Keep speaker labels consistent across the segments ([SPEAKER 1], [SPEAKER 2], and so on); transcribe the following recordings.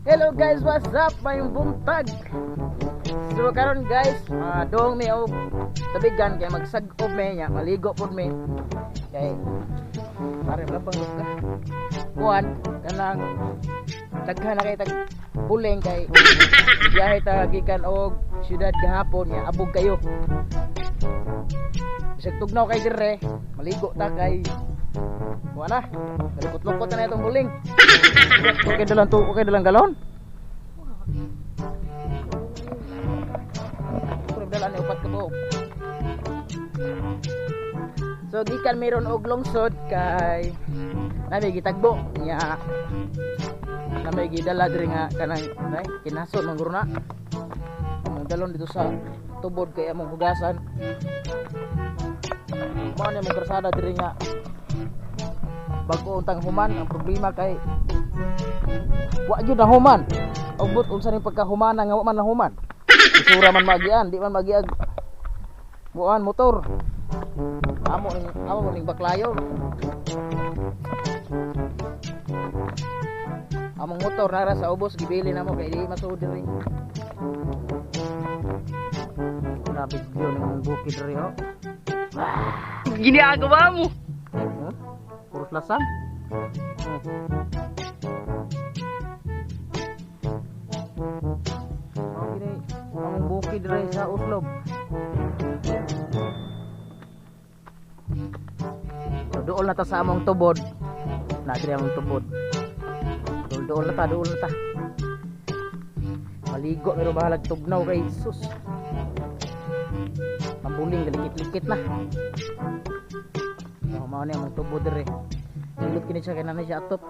[SPEAKER 1] Hello guys, what's up? Maayong buntag. So karon guys, dong mi og tabigan kay magsag-ob mi nya, maligo pud mi. Kay pare labang ka. Kuan kanang daghan na kay tag buling kay biyahe ta gikan og syudad gahapon nya abog kayo. Bisag tugnaw kay dire, maligo ta kay wala na. Nalukot-lukot na itong buling. Okay dalang to, okay dalang galon. Puro dala ni upat ka buok. So gikan meron og lungsod kay nami gitagbo nya nami gidala diri nga kanang ay kinaso man guro na. Among dalon dito sa tubod kay among hugasan. Mao ni among krasada diri nga bag-o untang human. Ang problema kay wa gyud na human. Ugbot unsa ning pagkahumana nga wa man nahuman. Isura man magian, di man magiag buan motor. Amo ning baklayon. Among motor nara sa ubos gibili namo kay di masuod diri. Grabe gyud ning bukid diri oh.
[SPEAKER 2] Ginagawa mo.
[SPEAKER 1] Huh? Puros lasang. Okay, ang bukid diri sa Oslob. So, dool na ta sa among tubod. Na diri among tubod. Dool, dool na ta, dool na ta. Maligo pero bahalag tugnaw kay sus. Pambuling galikit-likit na. So, mao ni among tubod diri. Hilot kini siya kay nanay siya atop.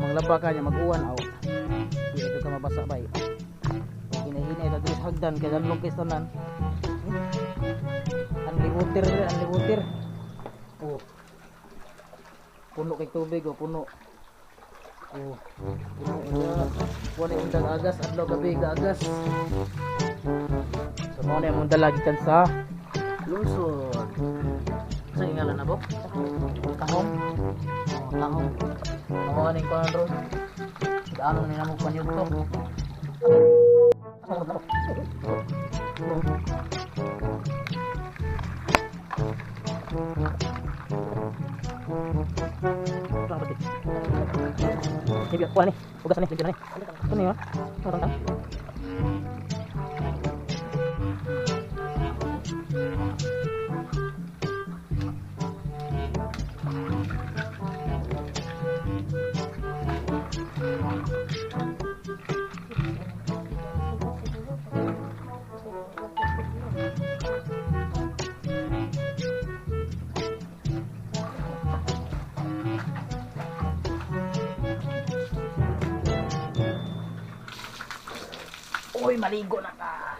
[SPEAKER 1] Manglaba ka niya mag-uwan aw. Di ito ka mabasa bay. Hinahinay ta diri sa hagdan kay danlong kay tanan. Ang libutir diri, ang libutir. Oh. Puno kay tubig oh, puno. Oh. Puno na. Kuha na undang agas adlaw gabi gaagas. So mao ni among dala gikan sa lungsod. Sa ngalan na bo? Tahong. Oh, tahong. Mao ni kuan ron. Gaano ni namo panyudto. Sige, kuha ni. Hugasan ni, lagyan na ni. Ito ni, ha? Ito, ito. Uy, maligo na ka.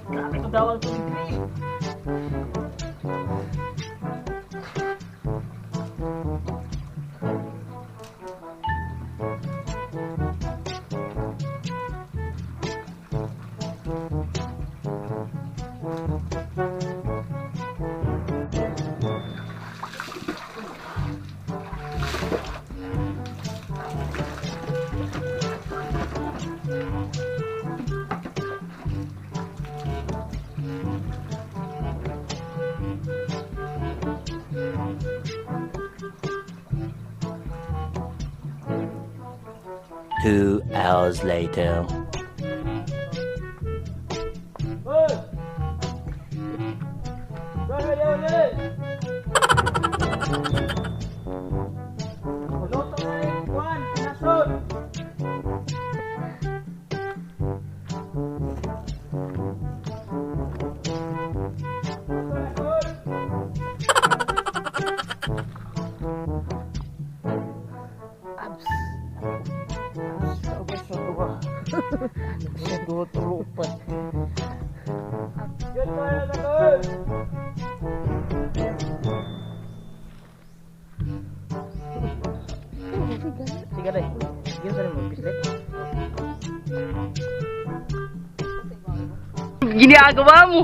[SPEAKER 1] Grabe itong dawang tubig diri.
[SPEAKER 3] 2 hours later.
[SPEAKER 1] Luto na yung kuwan, pinasod. Abs. Abs, abs, abs. Dua tulu upat. Sige dai. Sige sa mo pislit. Ginagawa mo?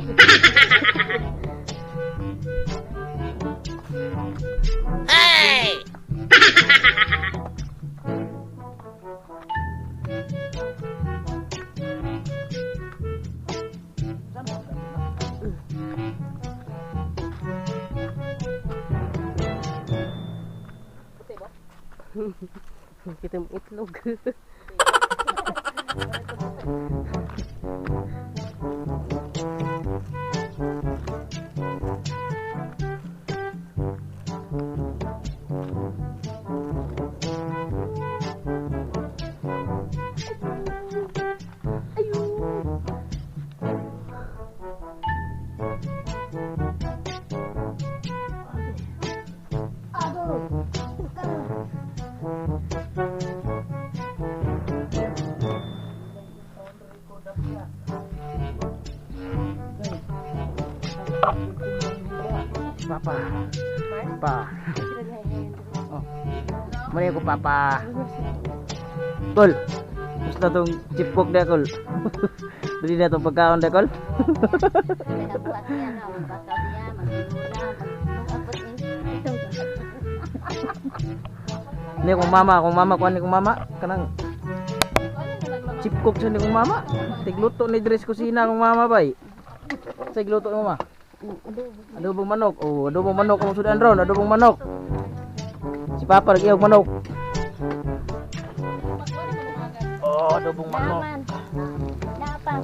[SPEAKER 2] Hey!
[SPEAKER 4] Kita mo itlog.
[SPEAKER 1] Papa. Pa. Oh. Muna ko papa. Kol. Gusto tong chip cook na kol. Dili na tong pagkaon na kol. Ni kong mama kuan ni kong mama kanang chip cook sa ni kong mama. Tigluto ni dress kusina kong mama bay. Sa igluto ni mama. Adobong manok. Oh, adobong manok ang sudan ron, adobong manok. Si Papa lagi manok. Oh, adobong manok.
[SPEAKER 2] Dapat.